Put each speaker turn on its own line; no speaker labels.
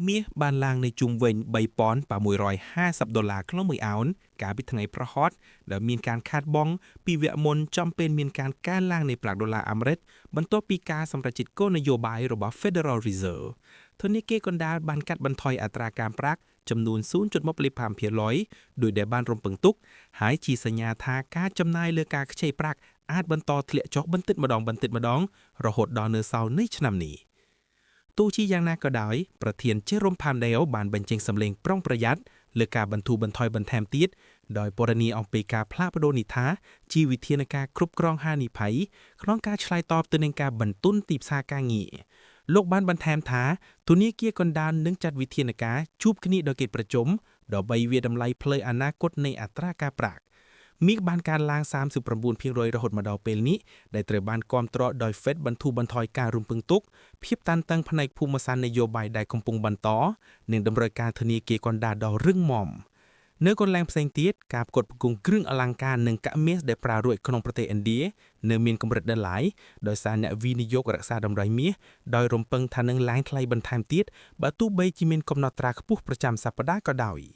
មាសបានឡើងនៅជុំវិញ3650ដុល្លារក្នុងមួយអោនកាលពីថ្ងៃព្រហស្បតិ៍ដែលមានការខាតបង់ពីវគ្គមុនចំពេលមានការកើនឡើងនៃប្រាក់ដុល្លារអាមេរិកបន្ទាប់ពីការសម្រេចចិត្តគោលនយោបាយរបស់ Federal Reserve ធនាគារកណ្ដាលបានកាត់បន្ថយអត្រាការប្រាក់ចំនួន0.25%ដោយដែលបានរំពឹងទុកហើយជាសញ្ញាថាការចំណាយលើការខ្ចីប្រាក់អាចបន្តធ្លាក់ចុះបន្តិចម្ដងបន្តិចម្ដងរហូតដល់នៅសល់នៃឆ្នាំនេះ។ ទោះជាយ៉ាងណាក៏ដោយប្រធាន Jerome Powell បានបញ្ចេញសម្លេងប្រុងប្រយ័ត្នលើការបន្ធូរបន្ថយបន្ថែមទៀតដោយពណ៌នាអំពីការផ្លាស់ប្ដូរនេះថាជាវិធានការគ្រប់គ្រងហានិភ័យក្នុងការឆ្លើយតបទៅនឹងការបន្ទន់ទីផ្សារការងារលោកបានបន្ថែមថាធនាគារកណ្ដាលនឹងចាត់វិធានការជួបគ្នាដោយកិច្ចប្រជុំដើម្បីវាយតម្លៃផ្លូវអនាគតនៃអត្រាការប្រាក់មាសបានកើនឡើង39%រហូតមកដល់ពេលនេះដែលត្រូវបានគាំទ្រដោយ Fed បន្ធូរបន្ថយការរំពឹងទុកភាពតានតឹងផ្នែកភូមិសាស្ត្រនយោបាយដែលកំពុងបន្តនិងតម្រូវការធនាគារកណ្ដាលដ៏រឹងមាំនៅកន្លែងផ្សេងទៀតការផ្គត់ផ្គង់គ្រឿងអលង្ការនិងកាក់មាសដែលប្រើរួចក្នុងប្រទេសឥណ្ឌានៅមានកម្រិតដល់ឡើយដោយសារអ្នកវិនិយោគរក្សាតម្លៃមាសដោយរំពឹងថានឹងឡើងថ្លៃបន្ថែមទៀតបើទោះបីជាមានកំណត់ត្រាខ្ពស់ប្រចាំសប្តាហ៍ក៏ដោយ។